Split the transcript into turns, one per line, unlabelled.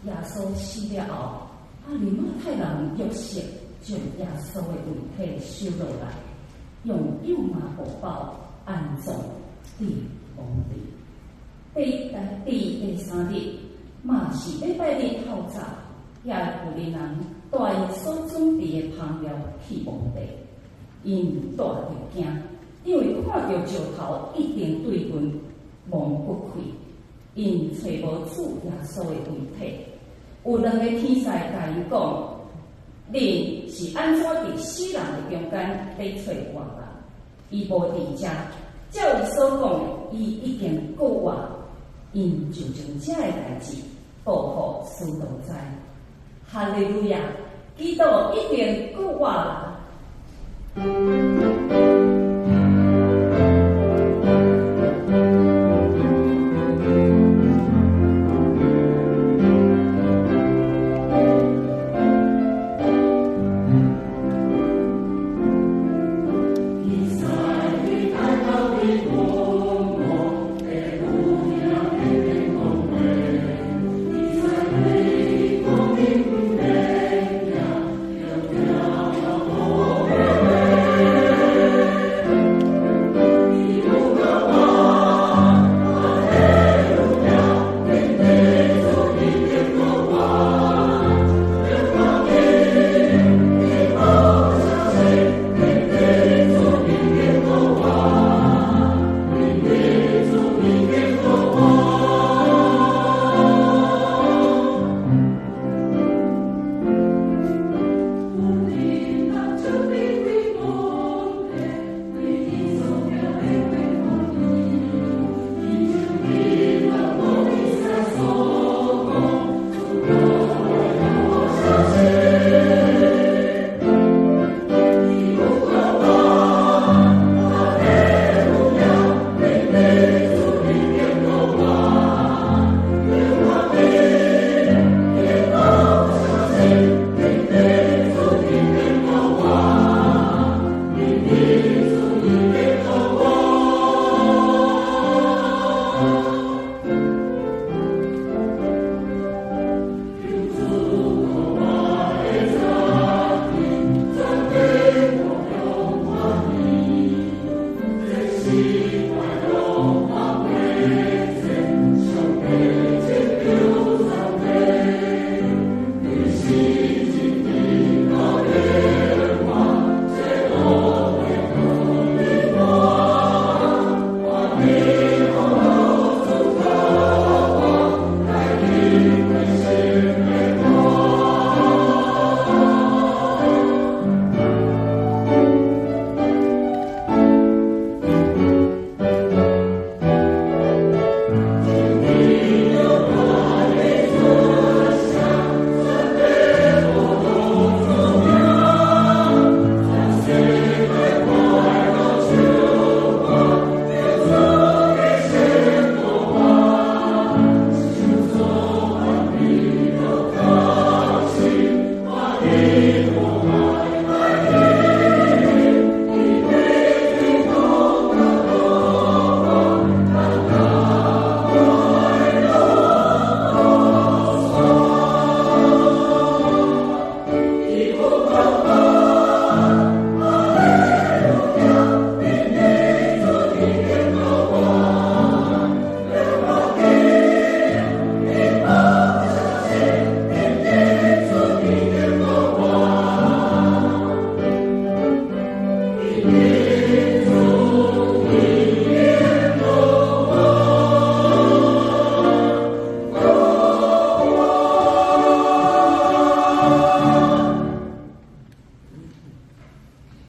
耶穌死了後，亞利馬太人約瑟將耶穌的遺體收落來，用幼麻布包安葬佇墓地。第三日，嘛是禮拜日透早，遐婦人帶𪜶所準備的香料去墓地，𪜶帶著驚，因為看著石頭已經對阮蒙掘開，𪜶揣無主耶穌的遺體。有兩个天使共𪜶講：恁是按怎佇死人的中間咧揣活人？伊無佇遮，照伊所講的，伊已經復活。𪜶就將這个代誌報予使徒知。哈利路亞！基督已經復活啦！